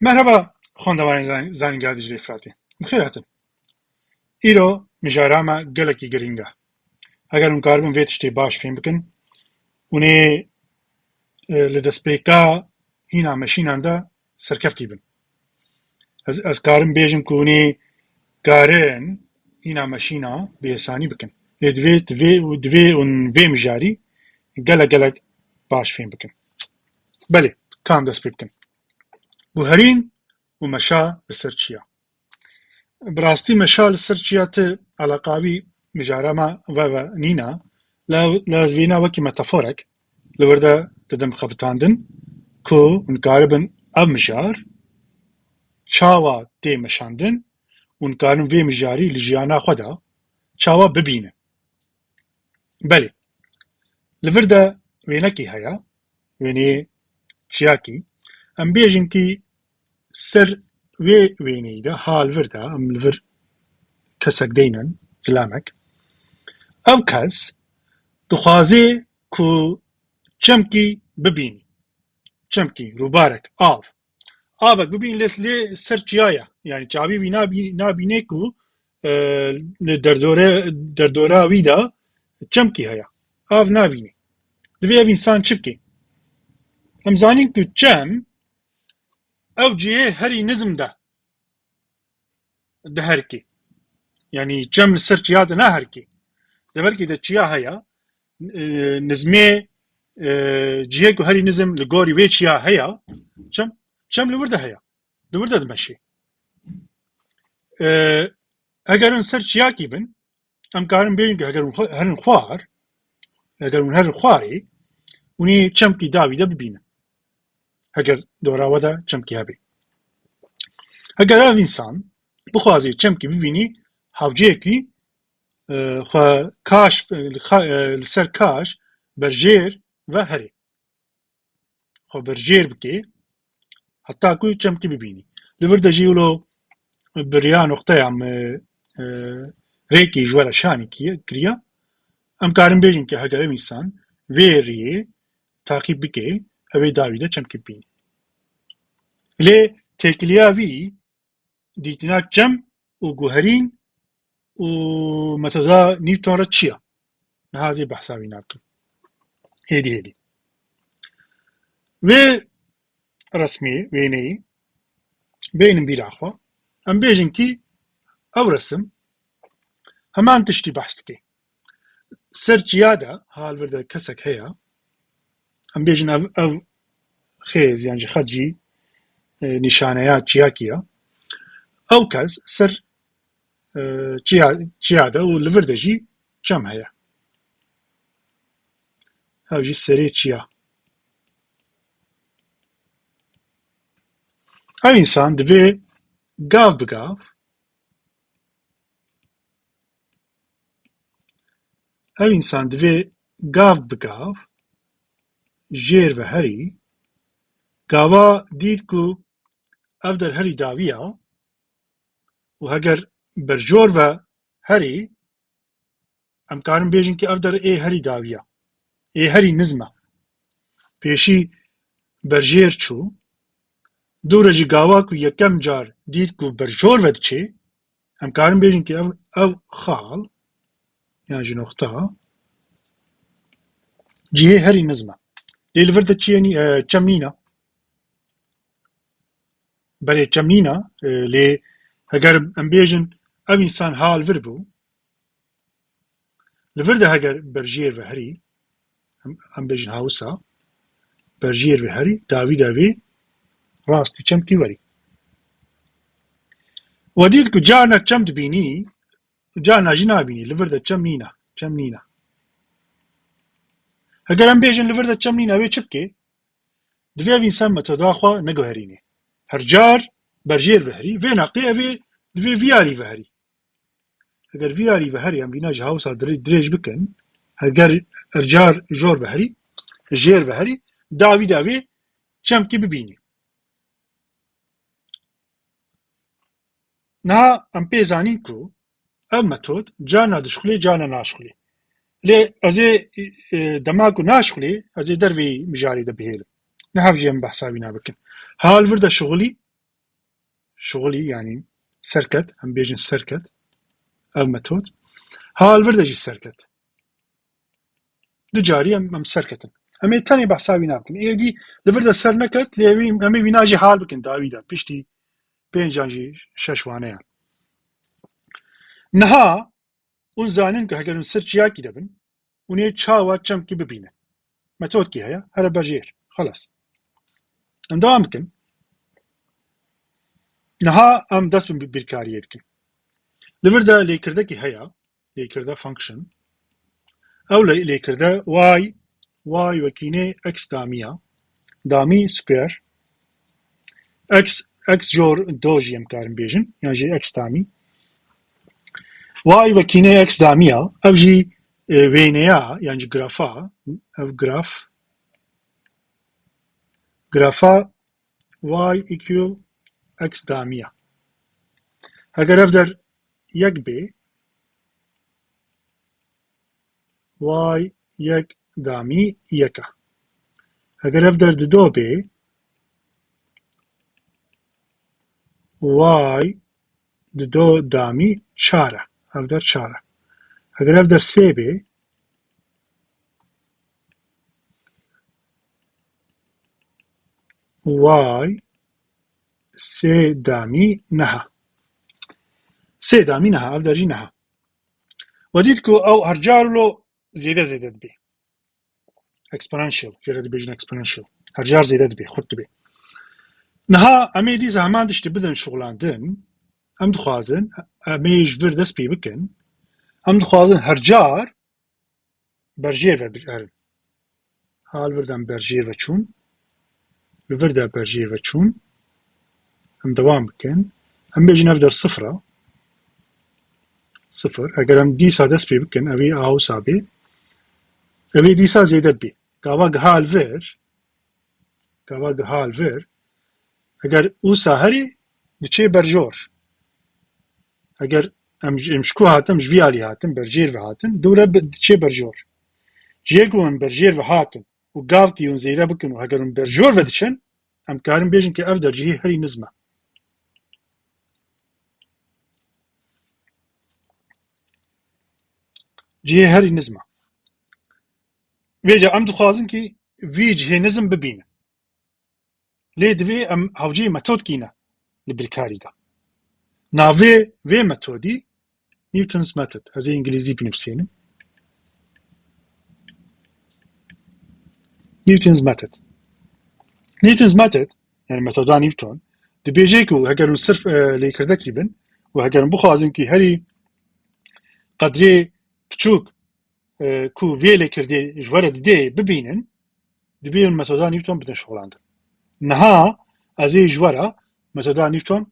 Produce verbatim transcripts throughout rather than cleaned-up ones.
Merhaba, xwendevanên zan-, Zanîngeha Diclê Firatê. Bi xêr hatin. Îro mijara me gelekî girîng e. Heger hûn karibin vê tiştê baş fêm bikin, hûn ê, e, li destpêka hîna meşînan de serkeftî bin. Ez, ez karim bêjim ku hûn ê karin hîna meşîna bi êsanî bikin. Lê divê, divê û divê hûn vê mijarî gelek gelek baş fêm bikin. Belê, ka em dest pê bikin. Guherîn û meşa li ser çiya. Bi rastî meşa li ser çiya ti eleqa wî mijara me ve ve nîne, lê, lê ez vêna wekî metaforek li wir de didim xebitandin ku hûn karibin ev mijar çawa tê meşandin û hûn karin vê mijarî li jiyana xwe de çawa bibînin. Belê, li vir de wênekî heye, wêneyê çiyakî. Em bêjin kî ser wê wêneyî de, ha li vir de, em li vir kesek deynin, zilamek. Ev kes dixwaze ku çemkî bibînî. Çemkî, rûbarek, av. Avek bibîn lê, lê ser çiya ye. Yani çavê wî nabî-, nabîne ku, e, li derdore, derdora wî de çemkî heye. Av nabîne. Divê ev însan çi bike? Em zanîn ku çem ew cihê herî nizm de diherikê. Yani çem li ser çiya de naherikê. Deverkê de çiya heye, e, nizmê, e, cihê ku herî nizm li gorî wê çiya heye, çem, çem li wir de heye. Li wir de dimeşê. E, Eger hûn ser çiyakî bin, em karin bêjin ku heger hûn xwe-, herin xwar, heger hûn herin xwarê, hûn ê çemkî dawî de bibînin. Heger dora we de çemkî hebe. Heger ev însan bixwaze çemkî bibînî, hewceyekî, e, xwe kaş, e, li xa-, e, li ser kaş, berjêr ve herê. Xwe berjêr bike, heta ku çemkî bibînî. Li vir de jî wilo bi riya noqteya me, e, rêkê ji we re şanî kiye, kiriye. Em karin bêjin ki heger ev însan vê riyê taqîb bike, ew ê dawî de çemkî bibînî. Lê têkiliya wî dîtina çem û guherîn û metoda Newton re çi ye? Niha ez ê behsa wî nakim. Hêdî hêdî. Vê resmê, wêneyê, bênin bîra xwe. Em bêjin kî ew resim heman tiştî behs dike. Ser çiya de, ha li vir de kesek heye, em bêjin ev, ev xêz, yan jî xet jî, e, nîşaneya çiyakî ye. Ew kes ser, e, çiya, çiya de û li vir de jî çem heye. Ew jî serê çiya. Ev însan divê gav bi gav Ev însan divê gav bi gav jêr ve herî, gava dît ku ev der herî dawî ya û heger berjor ve herî, em karin bêjin ki ev der ê herî dawî ya, ê herî nizm e. Pêşî berjêr çû, dû re jî gava ku yekem car dît ku berjor ve diçê, em karin bêjin ki ev, ev xal, yan jî noxta, cihê herî nizm e. Lê li vir de çiyê nî-, e, çem nîne. Belê çem nîne, e, lê heger em bêjin ev însan ha li vir bû, li vir de heger berjêr ve herî, em, em bêjin hawisa, berjêr ve herî, dawî de vê rastî çemkî werî. We dît ku carna çem dibînî, carna jî nabînî, li vir de çem nîne, çem nîne. Heger em bêjin li vir de çem nîne, wê çi bike? Divê ev însan metoda xwe neguherînê. Her car berjêr ve herî, vê neqê ev ê divê vî alî ve herî. Heger vî alî ve herî, em vîna ji hawsa dirê-, dirêj bikin, heger her car jor ve herî, jêr ve herî, dawî de vê çemkî bibînî. Niha em pê zanîn ku ev metod carna dişxulê, carna naşxulê. Lê ez ê, e, dema ku naşxulê, ez ê derveyî mijarê de bihêlim. Niha jî em behsa wîna bikin. Ha li vir de şixulî, şixulî, yanî serket, em bêjin serket, ev metod. Ha li vir de jî serket. Du carî em, em serketin. Em ê tenê behsa wî nabikin. Êdî li vir de ser neket, lê wî, em ê wîna jî hal bikin dawî de. Piştî pênc an jî şeş waneyan. Niha hûn zanin ku heger hûn ser çiyakî de bin, hûn ê çawa çemkî bibînin. Metodkî heye, here bejêr. Xelas. Em dewam bikin. Niha em dest bi bîrkariyê dikin. Li vir de lêkirdekî heye, lêkirde function. Ew lê, lêkirde y, y wekî nê x damî ya. Damî square. X, x jor do jî em karin bêjin, yan jî x damî. Y wekî nê x damî ya. Ev jî, e, wêneya, yan jî grafa, ev graf, grafa y equal x damî ya. Heger ev der yek bê, y yek damî yek e. Heger ev der dido bê, y dido damî çar e. Ev der çar e. Heger ev der sê bê, y sê damî neh e. Sê damî neh e, ev der jî neh e. We dît ku ew her car lo zêde zêde dibê. Exponential, jê re dibêjin exponential. Her car zêde dibê, xurt dibê. Niha em ê dîsa heman tiştî bidin şixulandin. Em dixwazin, em ê ji vir dest pê bikin. Em dixwazin her car berjêr ve bigerin. Ha li vir de em berjêr ve çûn. Li vir de berjêr ve çûn. Em dewam bikin. Em bêjin ev der sifir e. Sifir. Eger em dîsa dest pê bikin, ev ê a wisa bê. Ev ê dîsa zêde bê. Gava giha li vir, gava giha li vir, eger wisa herî diçê berjor. Eger em, em ji ku hatin, ji vî alî hatin, berjêr ve hatin, dûre bi-, diçê berjor. Cihê ku hûn berjêr ve hatin û gavkî hûn zêde bikin û heger hûn berjor ve diçin, em karin bêjin ku ev der cihê herî nizm e. Cihê herî nizm e. Vêca em dixwazin kî vî cihê nizm bibînin. Lê divê em hewceyê metodkî ne li birkarî de. Navê vê metodî Newton's method. Ez ê îngilîzî binivîsînim. Newton's method. Newton's method, yani metoda Newton, dibêje ku heger hûn sirf, e, lêkirdekî bin û heger hûn bixwazin kî herî qedrê piçûk, e, ku vê lêkirdê ji we re didê bibînin, dibê hûn metoda Newton bidin şixulandin. Niha ez ê ji we re metoda Newton,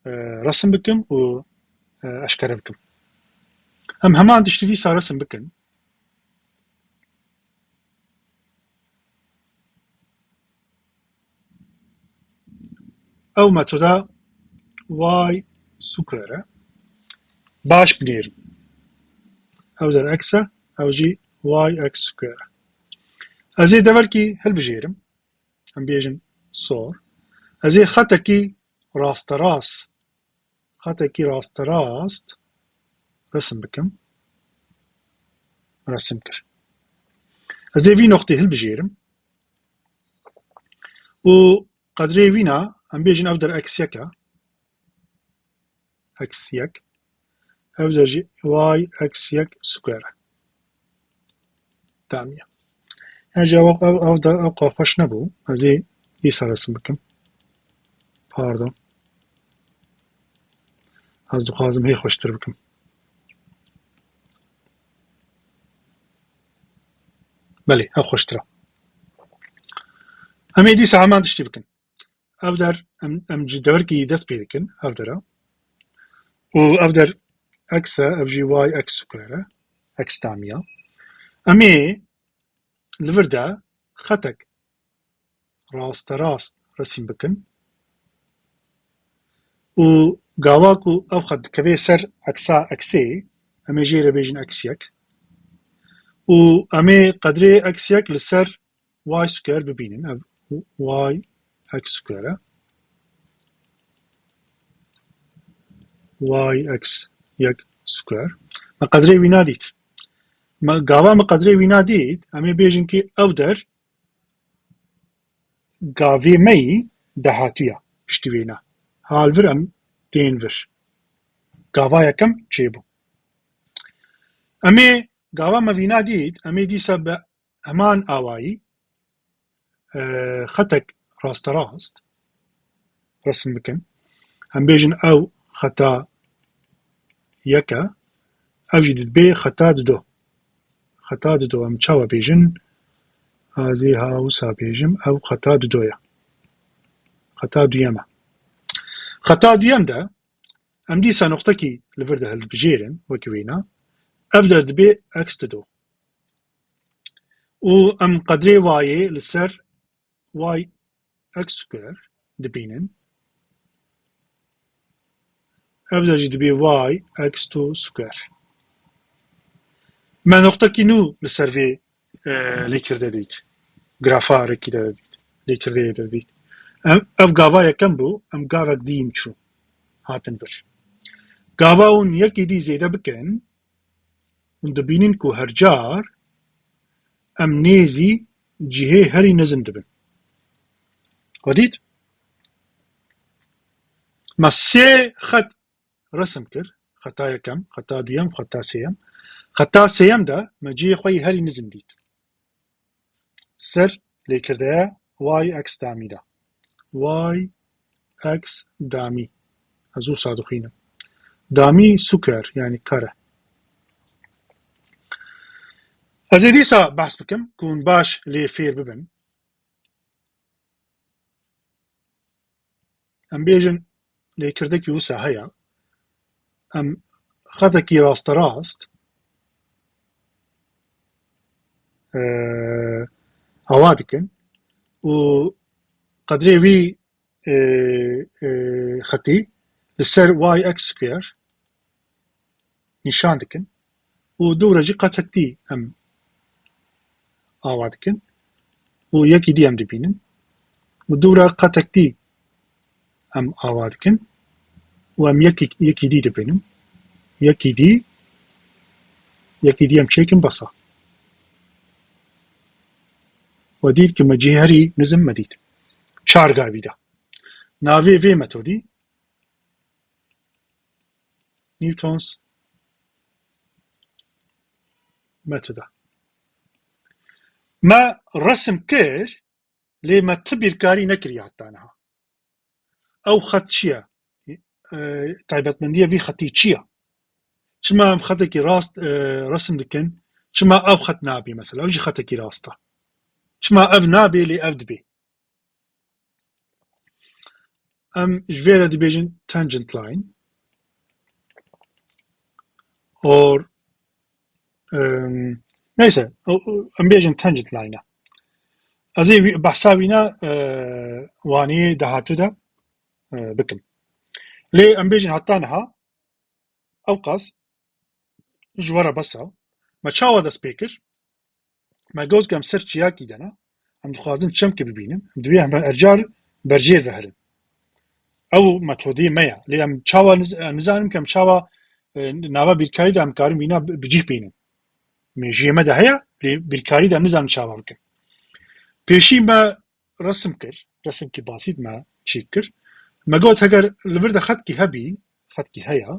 e, resim bikim û, e, eşkere bikim. Em heman tiştî dîsa resim bikin. Ew metoda y square e. Baş binêrim. Ew der x e, ew jî y x square e. Ez ê deverkî hilbijêrim. Em bêjin sor. Ez ê xetekî rasterast, xetekî rasterast resim bikim. Resim kir. Ez ê vî noqtê hilbijêrim. Û qedrê wîna, em bêjin ev der x yek e. X yek. Ev de jî y x yek square e. Tamam. Yani cevap ev, ev de ew qafeş nebû. Ez ê dîsa resim bikim. Pardon. Ez dixwazim hê xweştir bikim. Belê, ev xweştir e. Em ê dîsa heman tiştî bikin. Ev der em, em ji deverkî dest pê dikin, ev der e. Û ev der x e, ev jî y x square e, x tamî ya. Em ê li vir de xetek rasterast resim bikin. Û gava ku ev xet dikeve ser eksa xê, em ê jê re bêjin x yek. Û em ê qedrê x yek li ser y square bibînin. Ev y x square e. Y X yek square. Me qedrê wîna dît. Me, gava me qedrê wîna dît, em ê bêjin ki ew der gavê me yî dahatuya piştî wêna. Hal vir em tên vir. Gava yekem çêbû. Em ê gava me vîna dît, em ê dîsa bi heman awayî, e, xetek rasterast resim bikin. Em bêjin ew xeta yek e, ew jî dibe xeta dido. Xeta dido em çawa bêjin? Ez ê ha wisa bêjim, ew xeta dido ye. Xeta duyem e. Xeta duyem de em dîsa noqtekî li vir de hilbijêrin, wekî wêna. Ev der dibe x dido. Û em qedrê wayê li ser y x square dibînin. Ev de jî dibe y x two square. Me noqtekî nû li ser vê, e, lêkirde dît. Grafa rekî de dît. Lêkirdeyê de dît. Em, ev gava yekem bû, em gavek dî çû. Hatin vir. Gava hûn yekî dî zêde bikin, hûn dibînin ku her car em nêzî cihê herî nizim dibin. We dît? Me sê xet resim kir. Xeta yekem, xeta duyem, xeta sêyem. Xeta sêyem de me cihê xwe yî herî nizim dît. Ser lêkirdeya y x damî de. Y x damî. Ez wisa dixwînim. Damî square, yanî kare. Ez ê dîsa behs bikim ku hûn baş lê fêr bibin. Em bêjin lêkirdekî wisa heye. Em xetekî rasterast, e, awa dikin û qedrê wî, e, e, xetî li ser y x square nîşan dikin û dû re jî qetek dî em awa dikin û yekî dî em dibînin û dû re qetek dî em awa dikin û em yekî, yekî dî dibînin. Yekî dî, yekî dî em çêkin besa. We dît ki me cihê herî nizim me dît. Çar gavî de. Navê vê metodî Newton's method e. Me resim kir, lê me ti bîrkarî nekiriye heta niha. Ew xet çi ye? E, taybetmendiya vî xetî çi ye? Çima em xetekî rast, e, resim dikin? Çima ew xet nabê mesela? Ew jî xetekî rast e. Çima ev nabê lê ev dibê? Em ji vê re dibêjin tangent line. Or, em, neyse, o, o, em bêjin tangent line e. Ez ê wî, behsa wîna, e, waniyê dahatû de, e, bikim. Lê em bêjin heta niha, ewqas ji we re bes e. Me çawa dest pê kir? Me got ku em ser çiyakî de ne. Em dixwazin çemkê bibînin. Em divê em her car berjêr ve herin. Ew metodê me ye. Lê em çawa niz-, em nizanin ku em çawa, e, nava bîrkarî de em karin vîna bi, bi cih bînin. Mêjiyê me de heye, lê bîrkarî de em nizanin çawa bikin. Pêşî me resim kir, resimkî basît me çîk kir. Me got heger li vir de xetkî hebî, xetkî heye,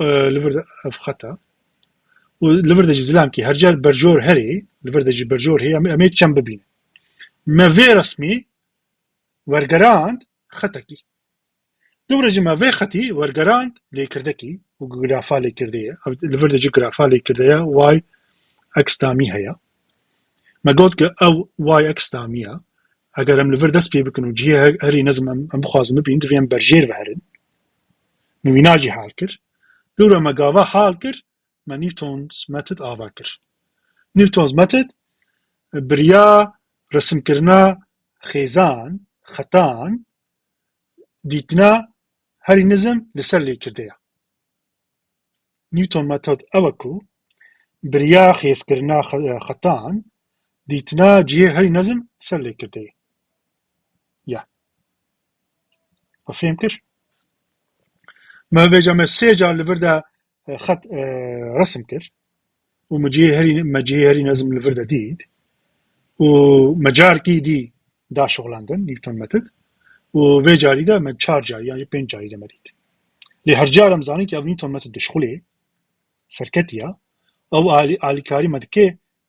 e, li vir de ev xet e. Û li vir de jî zilamkî her car berjor herê, li vir de jî berjor heye, em, em ê çem bibînin. Me vê resmî wergerand xetekî. Dû re jî me vê xetî wergerand lêkirdekî û grafa lêkirdeyê. Ev li vir de jî grafa lêkirdeye y x damî heye. Me got ku ew y x damî ye. Eger em li vir dest pê bikin û cihê her-, herî nizm em, em bixwazin bibînin, divê em berjêr ve herin. Min wîna jî hal kir. Dû re me gava hal kir, me Newton's method ava kir. Newton's method biriya resimkirina xêzan, xetan, dîtina herî nizm li ser lêkirde ye. Newton metod ew e ku biriya xêzkirina xe-, xetan, dîtina cihê herî nizm ser lêkirde ye. Ya. We fêm kir? Me bêje me sê car li vir de e, xet e, resim kir û me cihê herî, me cihê herî nezim li vir de dît û me carkî dî da şixulandin Newton method û vê carî de me çar carî yan jî pênc carî de me dît. Lê her car em zanin ki ev Newton method dişxulê serketiya, ew alî-, alîkarî me dike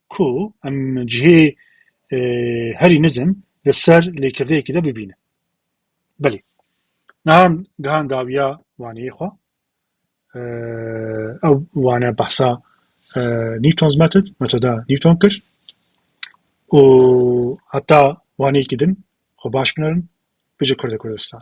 ku em cihê e, herî nizim li ser lêkirdeyekî de bibînin. Belê. Niha em gihan dawiya waneyê xwe. E, ew wane behsa e, Newton's method, metoda Newton kir. Û heta waneyekî din xwe baş binêrin, bêje Kurdê Kurdistan.